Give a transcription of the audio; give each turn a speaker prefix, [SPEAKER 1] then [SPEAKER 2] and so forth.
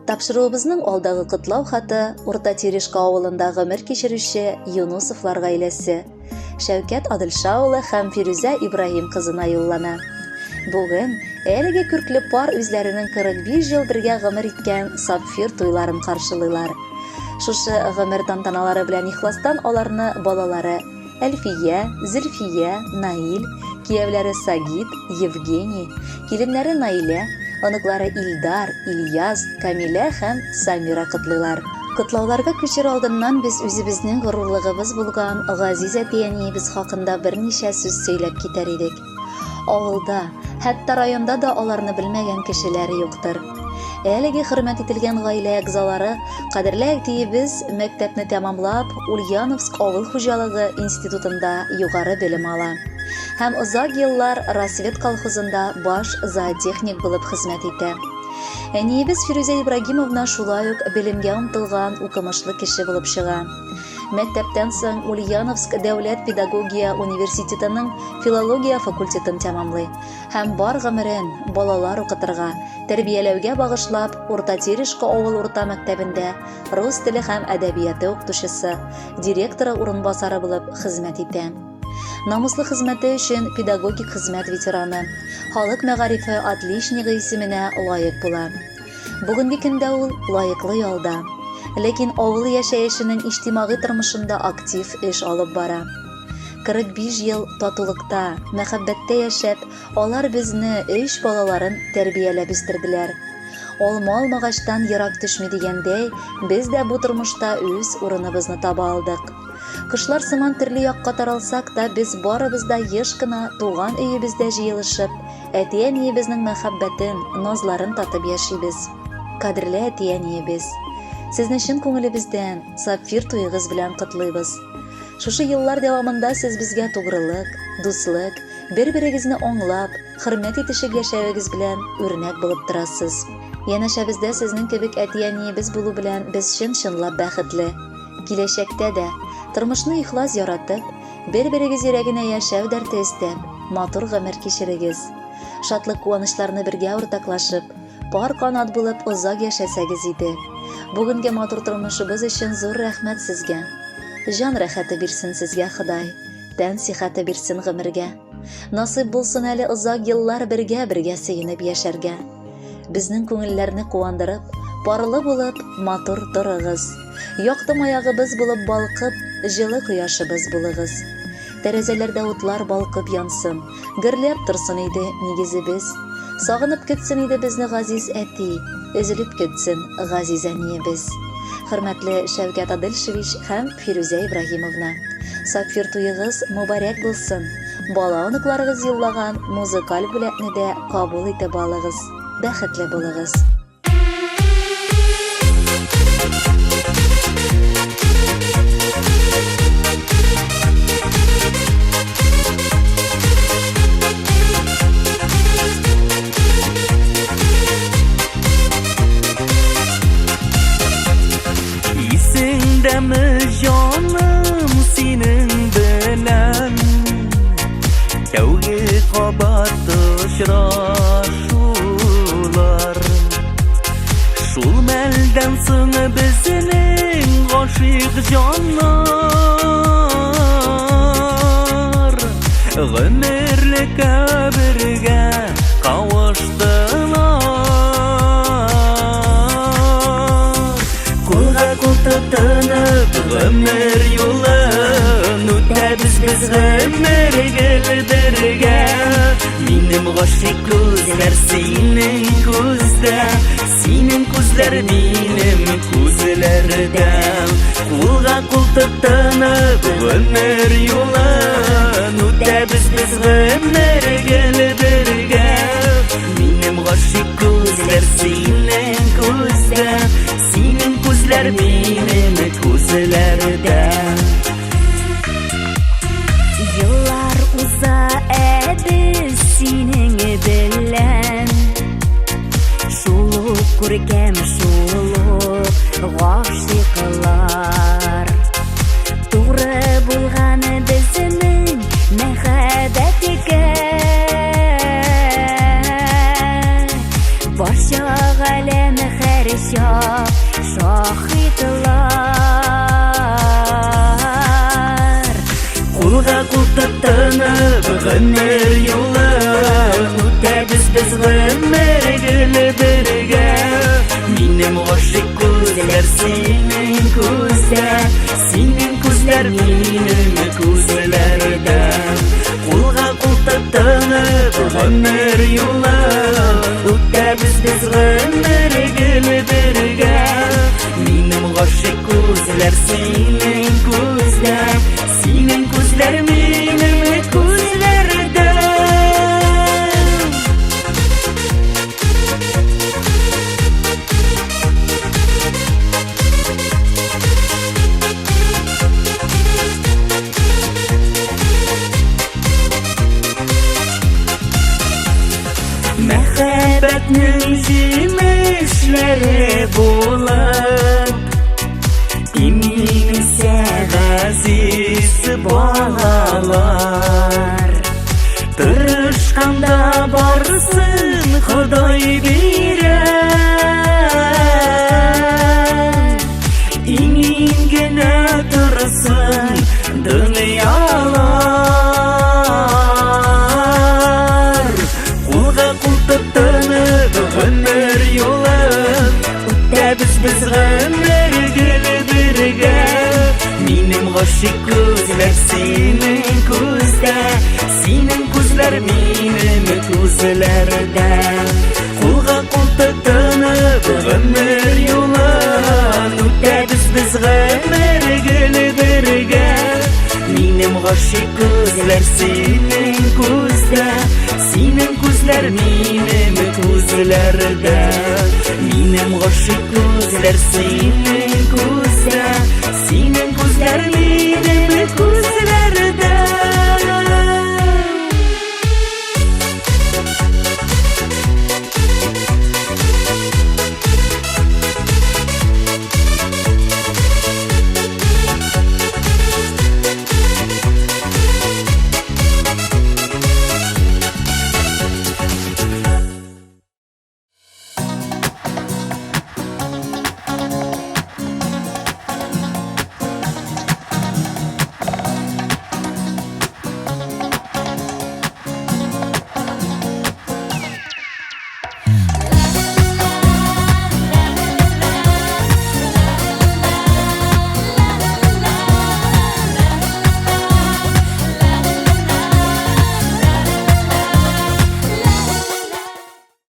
[SPEAKER 1] Тапшыруыбызның алдагы котлау хаты Урта Терешка авылында гомер кичерүче Юнусовлар гаиләсе Шәүкәт Адылша улы һәм Фирүзә Ибраһим кызына юллана. Бүген әлеге күркле пар үзләренең 45 ел бергә гомер иткән сапфир туйларын каршылыйлар. Шушы гомер тантаналары белән ихластан аларны балалары Әлфия, Зөлфия, Наил, кияүләре Сагит, Евгений, киленнәре Наилә, оныклары Илдар, Ильяс, Камилә һәм Самира котлыйлар. Котлауларга күчер алдыннан без үзебезнең горурлыгыбыз булган газиз әти-әниебез хакында берничә сүз сөйләп китәр идек. Авылда, хәтта районда да аларны белмәгән кешеләр юктыр. Әлеге хөрмәт ителгән гаилә әгъзалары, кадерле әтиебез мәктәпне тәмамлап, Ульяновск авыл хуҗалыгы институтында югары белем ала һәм озак еллар Рассвет колхозында баш зоотехник булып хезмәт итә. Әниебез Фирүзә Ибрагимовна шулай ук белемгә омтылган укымышлы кеше булып чыга. Мәктәптән соң Ульяновск дәүләт педагогия университетының филология факультетын тәмамлый һәм бар гомерен балалар укытырга, тәрбияләүгә багышлап, Урта Терешка авыл урта мәктәбендә рус теле һәм әдәбияты укытучысы, директоры урынбасары булып хезмәт итә. Намуслы хезмәте өчен педагогик хезмәт ветераны, халык мәгарифе отличнигы исеменә лаек була. Бүгенге көндә ул лаеклы ялда. Ләкин авыл яшәешенең иҗтимагый тормышында актив эш алып бара. 45 ел татулыкта, мәхәббәттә яшәп, алар безне, өч балаларын тәрбияләп үстерделәр. Алма алмагачтан ерак төшми дигәндәй, без дә бу тормышта үз урыныбызны таба алдык. Кошлар сыман төрле якка таралсак та, без барыбыз да еш кына туган өебездә җыелышып, әти-әниебезнең мәхәббәтен, назларын татып яшибез. Кадерле әти-әниебез! Сезне чын күңелебездән сапфир туегыз белән котлыйбыз. Шушы еллар дәвамында сез безгә тугрылык, дуслык, бер-берегезне аңлап, хөрмәт итешеп яшәвегез белән үрнәк булып торасыз. Янәшәбездә сезнең кебек әти-әниебез булу белән без чын-чынлап бәхетле. Киләчәктә дә, тормышны ихлас яратып, бер-берегез йөрәгенә яшәү дәрте өстәп, матур гомер кичерегез. Шатлык-куанычларны бергә уртаклашып, пар канат булып озак яшәсәгез иде. Бүгенге матур тормышыбыз өчен зур рәхмәт сезгә. Җан рәхәте бирсен сезгә Ходай, тән сихәте бирсен гомергә. Насыйп булсын әле озак еллар бергә-бергә сөенеп яшәргә. Безнең күңелләрне куандырып, парлы булып, матур торыгыз. Якты маягыбыз булып балкып, җылы кояшыбыз булыгыз. Тәрәзәләрдә утлар балкып янсын, гөрләп торсын иде нигезебез. Сагынып көтсен иде безне газиз әти, өзелеп көтсен газиз әниебез. Хөрмәтле Шәүкәт Адельшевич һәм Фирүзә Ибраһимовна, сапфир туегыз мөбарәк булсын! Бала оныкларыгыз юллаган музыкаль бүләкне дә кабул итеп алыгыз. Бәхетле булыгыз!
[SPEAKER 2] Исеңдәме җаным синең белән Тәүге кабат очрашулар Шул мәлдән соң безнең гашыйк җаннар Гомерлеккә бергә кавыштылар. Кулга кул тотынып гомер юлын үтәбез без гомер гел бергә. Минем гашыйк күзләр синең күздә, синең күзләр минем күзләрдә. Кулга кул тотынып гомер юлын үтәбез без гомер гел бергә. Минем гашыйк күзләр синең күздә, синең күзләр минем күзләрдә.
[SPEAKER 3] Еллар уза, ә без синең белән Шул ук күркәм, шул ук гашыйклар. Туры булган безнең мәхәббәткә. Барча галәм һәр булачак шаһитлар.
[SPEAKER 2] Кулга кул тотынып гомер юлын үтәбез без гомер гел бергә. Минем гашыйк күзләр синең күздә, синең күзләр минем күзләрдә. Кулга кул тотынып гомер юлын үтәбез без гомер гел бергә. Минем гашыйк күзләр синең күздә, синең күзләр минем күзләрдә. Мәхәббәтнең җимешләре булып, имин үсә газиз балалар. Тырышканда барысын Ходай бирә. Имин генә торсын дөньялар. Кулга кул тотынып гомер юлын үтәбез без гомер гел бергә. Минем гашыйк күзләр синең күздә, синең күзләр минем күзләрдә. Кулга кул тотынып гомер юлын үтәбез без гомер гел бергә. Минем гашыйк күзләр синең күздә, синең күзләр минем күзләрдә. Минем гашыйк күзләр синең күздә, синең күзләр минем күзләрдә.